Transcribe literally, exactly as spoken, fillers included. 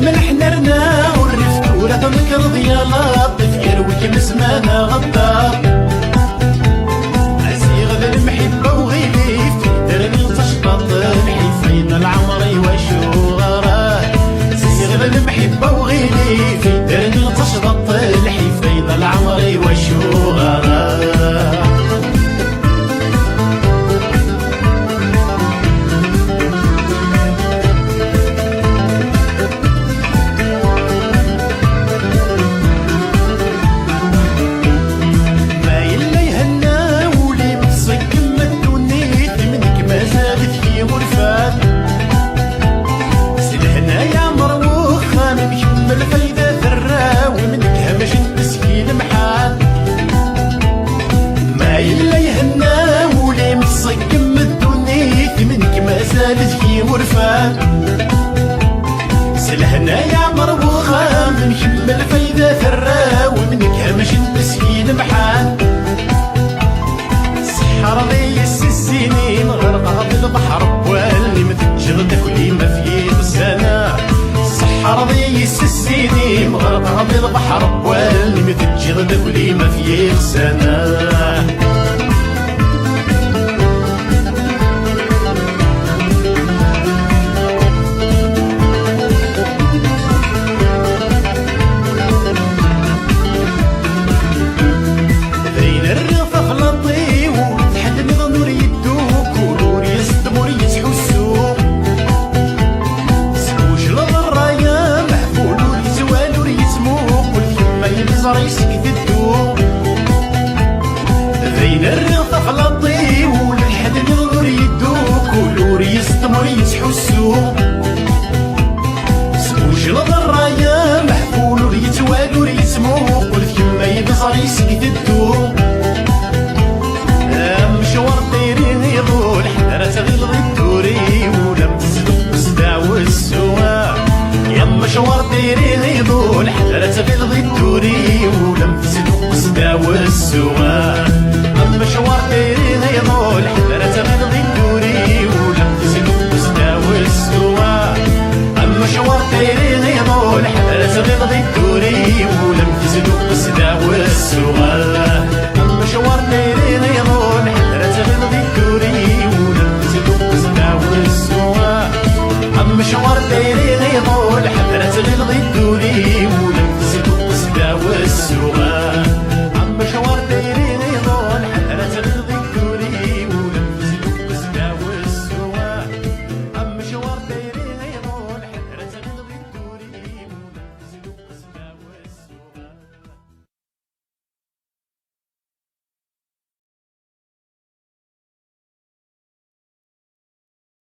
Melḥ nerna ur rif tura, tnekreḍ ya Laṭif, yerwi-kem zzman aɣeṭṭar. Ziɣ d lemḥibba uɣilif, terni tacḍaṭ lḥif, ayna leɛmer i wacu ɣara. Ziɣ d lemḥibba uɣilif, terni tacḍaṭ lḥif, ayna leɛmer i wacu ɣara. Ma yella ihenna wul-im, tṣeggem ddunit, m nekk mazal-it yiwurfan. S lehna yeɛmer wexxam, nkemmel fayda terraw, m nekk hamjen tesgi lemḥan. Ma yella ihenna wul-im, tṣeggem ddunit, m nekk mazal-it yiwurfan. S lehna yeɛmer wexxam, nkemmel fayda terraw, m nekk hamjen tesgi lemḥan. Seḥḥreḍ-iyi s zzin-im, ɣerqeɣ di lbeḥr n wallen-im, teǧǧiḍ-d akk-d-im ɣef yiɣsan-a. Seḥḥreḍ-iyi s zzin-im, ɣerqeɣ di lbeḥr n wallen-im, teǧǧiḍ-d akk-d-im ɣef yiɣsan-a. D ayen rriɣ taflaṭ-iw, ḥedd nniḍen ur yeddukul, ur yeẓdem, ur yettḥussu. Sgujleḍ rray ameḥful, ur yettwali, ur yettmuqul, kemm ay leẓri seg teddu. D ayen rriɣ taflaṭ-iw, ḥedd nniḍen ur yeddukul, ur yeẓdem, ur yettḥussu. Sgujleḍ rray ameḥful, ur yettwali, ur yettmuqul, kemm ay leẓri seg teddu. Amecwar tayri iḍul, ḥader ad tɣileḍ idduri, ula m tezdeɣ s ddaɛwessu. Amecwar tayri iḍul, ḥader ad tɣileḍ idduri, ula m tezdeɣ s ddaɛwessu. Amecwar tayri iḍul, ḥader ad tɣileḍ idduri, ula m tezdeɣ s ddaɛwessu. Amecwar tayri